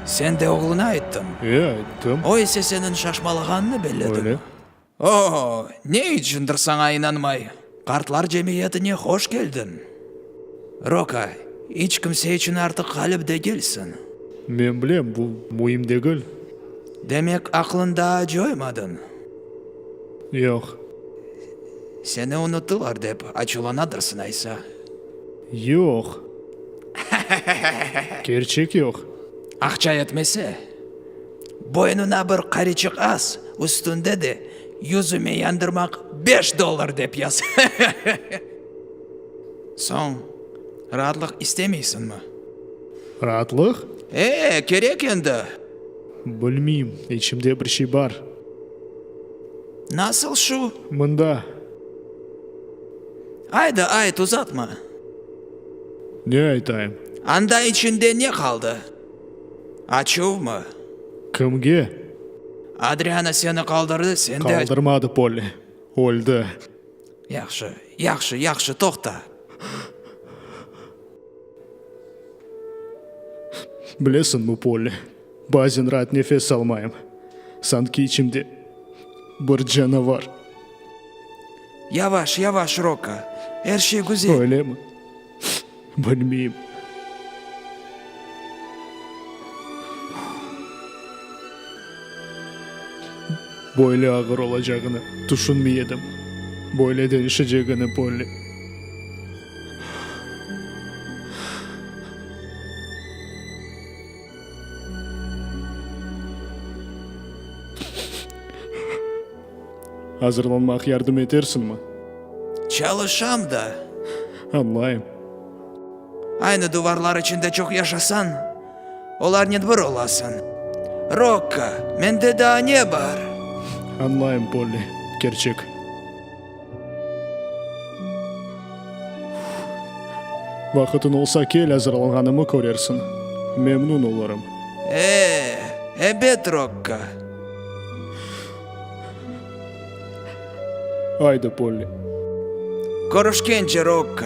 Sen de oğluna ayttıñ. E, ayttım. O ise seniñ şaşmalağanını belledimi? Öyle. O, ne içündir saña inanmay. Qartlar cemiyetine hoş keldiñ. Roka, iç kimse içün artıq ğalip degilsiñ. Men bilem, bu müim degil. Demek, aqlıñ daa coymadıñ? Yoq. Seni unuttılar dep açuvlanadırsıñ aysa? Yoq. Kerçek yoq. Aqça yetmese, boynuna bir qariçıq as, üstünde de Yüzüme yandırmaq beş dollar dep yaz. Soñ, raatlıq istemeysiñmi? Raatlıq? E, kerek endi. Bilmeyim, içimde bir şey bar. Nasıl şu? Mında. Ayda, ayt, uzatma. Ne aytayım? Anda içinde ne qaldı? Açuvmı? Kimge? Adriana seni qaldırdı, sen de. Qaldırmadı, Polli. Öldi. Yahşı, yahşı, yahşı, toqta. Bilesiñmi, Polli, bazen raat nefes almayım. Sanki içimde bir canavar. Yavaş, yavaş, Rocco. Er şey güzel. Öylemi? Bilmeyim. Böyle ağır olacağını tüşünmey edim. Böyle deñişecegini, Polli. Azırlanmaq yardım etersiñmi? Çalışam da. Añlayım. Aynı duvarlar içinde çoq yaşasañ, olarnen bir olasıñ. Rokko, mende daa ne bar? Añlayım, Polli, kerçek. Vaqıtıñ olsa, kel, azırlanğanımı körersiñ. Memnün olurım. E, ebet, Rokko. Aydı, Polli. Körüşkence, Rokko.